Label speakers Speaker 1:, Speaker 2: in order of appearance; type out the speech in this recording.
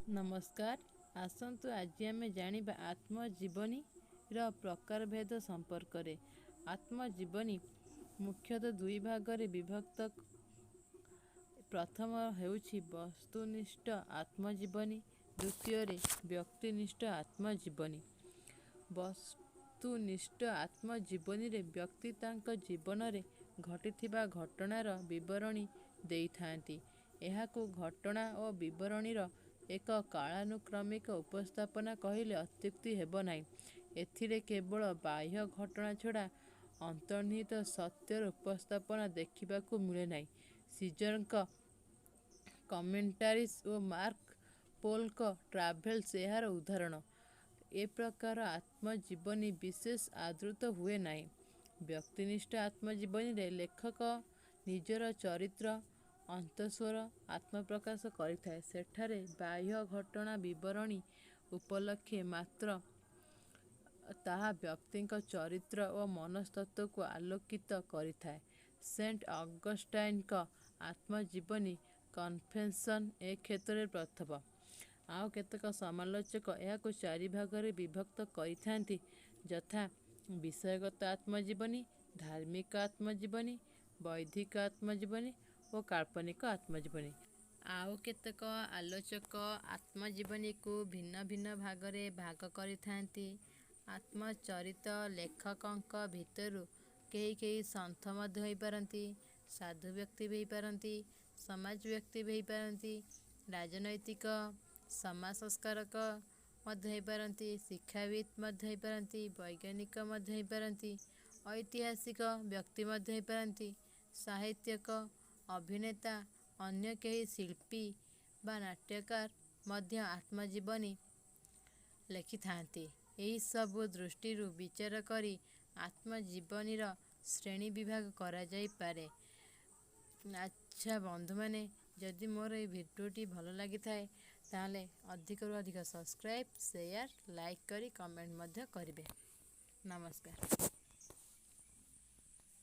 Speaker 1: ନମସ୍କାର, ଆସନ୍ତୁ ଆଜି ଆମେ ଜାଣିବା ଆତ୍ମଜୀବନୀର ପ୍ରକାରଭେଦ ସମ୍ପର୍କରେ। ଆତ୍ମଜୀବନୀ ମୁଖ୍ୟତଃ ଦୁଇ ଭାଗରେ ବିଭକ୍ତ। ପ୍ରଥମ ହେଉଛି ବସ୍ତୁନିଷ୍ଠ ଆତ୍ମଜୀବନୀ, ଦ୍ୱିତୀୟରେ ବ୍ୟକ୍ତିନିଷ୍ଠ ଆତ୍ମଜୀବନୀ। ବସ୍ତୁନିଷ୍ଠ ଆତ୍ମଜୀବନୀରେ ବ୍ୟକ୍ତି ତାଙ୍କ ଜୀବନରେ ଘଟିଥିବା ଘଟଣାର ବିବରଣୀ ଦେଇଥାନ୍ତି। ଏହାକୁ ଘଟଣା ଓ ବିବରଣୀର ଏକ କାଳାନୁକ୍ରମିକ ଉପସ୍ଥାପନା କହିଲେ ଅତ୍ୟୁକ୍ତି ହେବ ନାହିଁ। ଏଥିରେ କେବଳ ବାହ୍ୟ ଘଟଣା ଛଡ଼ା ଅନ୍ତର୍ନିହିତ ସତ୍ୟର ଉପସ୍ଥାପନା ଦେଖିବାକୁ ମିଳେ ନାହିଁ। ସିଜରଙ୍କ କମେଣ୍ଟାରିସ୍ ଓ ମାର୍କ ପୋଲୋଙ୍କ ଟ୍ରାଭେଲ୍ସ ଏହାର ଉଦାହରଣ। ଏ ପ୍ରକାର ଆତ୍ମଜୀବନୀ ବିଶେଷ ଆଦୃତ ହୁଏ ନାହିଁ। ବ୍ୟକ୍ତିନିଷ୍ଠ ଆତ୍ମଜୀବନୀରେ ଲେଖକ ନିଜର ଚରିତ୍ର, ଅନ୍ତଃସ୍ୱର ଆତ୍ମପ୍ରକାଶ କରିଥାଏ। ସେଠାରେ ବାହ୍ୟ ଘଟଣା ବିବରଣୀ ଉପଲକ୍ଷେ ମାତ୍ର। ତାହା ବ୍ୟକ୍ତିଙ୍କ ଚରିତ୍ର ଓ ମନସ୍ତତ୍ତ୍ୱକୁ ଆଲୋକିତ କରିଥାଏ। ସେଣ୍ଟ ଅଗଷ୍ଟାଇନଙ୍କ ଆତ୍ମଜୀବନୀ କନଫେସନ୍ ଏ କ୍ଷେତ୍ରରେ ପ୍ରଥମ। ଆଉ କେତେକ ସମାଲୋଚକ ଏହାକୁ ଚାରି ଭାଗରେ ବିଭକ୍ତ କରିଥାନ୍ତି, ଯଥା: ବିଷୟଗତ ଆତ୍ମଜୀବନୀ, ଧାର୍ମିକ ଆତ୍ମଜୀବନୀ, ବୌଦ୍ଧିକ ଆତ୍ମଜୀବନୀ ଓ କାଳ୍ପନିକ ଆତ୍ମଜୀବନୀ। ଆଉ କେତେକ ଆଲୋଚକ ଆତ୍ମଜୀବନୀକୁ ଭିନ୍ନ ଭିନ୍ନ ଭାଗରେ ଭାଗ କରିଥାନ୍ତି। ଆତ୍ମଚରିତ ଲେଖକଙ୍କ ଭିତରୁ କେହି କେହି ସନ୍ଥ ମଧ୍ୟ ହୋଇପାରନ୍ତି, ସାଧୁ ବ୍ୟକ୍ତି ବି ହୋଇପାରନ୍ତି, ସମାଜ ବ୍ୟକ୍ତି ବି ହୋଇପାରନ୍ତି, ରାଜନୈତିକ, ସମାଜ ସଂସ୍କାରକ ମଧ୍ୟ ହୋଇପାରନ୍ତି, ଶିକ୍ଷାବିତ୍ ମଧ୍ୟ ହୋଇପାରନ୍ତି, ବୈଜ୍ଞାନିକ ମଧ୍ୟ ହୋଇପାରନ୍ତି, ଐତିହାସିକ ବ୍ୟକ୍ତି ମଧ୍ୟ ହୋଇପାରନ୍ତି, ସାହିତ୍ୟିକ, ଅଭିନେତା, ଅନ୍ୟ କେହି ଶିଳ୍ପୀ ବା ନାଟ୍ୟକାର ମଧ୍ୟ ଆତ୍ମଜୀବନୀ ଲେଖିଥାନ୍ତି। ଏହିସବୁ ଦୃଷ୍ଟିରୁ ବିଚାର କରି ଆତ୍ମଜୀବନୀର ଶ୍ରେଣୀ ବିଭାଗ କରାଯାଇପାରେ। ଆଚ୍ଛା ବନ୍ଧୁମାନେ, ଯଦି ମୋର ଏହି ଭିଡ଼ିଓଟି ଭଲ ଲାଗିଥାଏ, ତାହେଲେ ଅଧିକରୁ ଅଧିକ ସବସ୍କ୍ରାଇବ୍, ସେୟାର, ଲାଇକ୍ କରି କମେଣ୍ଟ ମଧ୍ୟ କରିବେ। ନମସ୍କାର।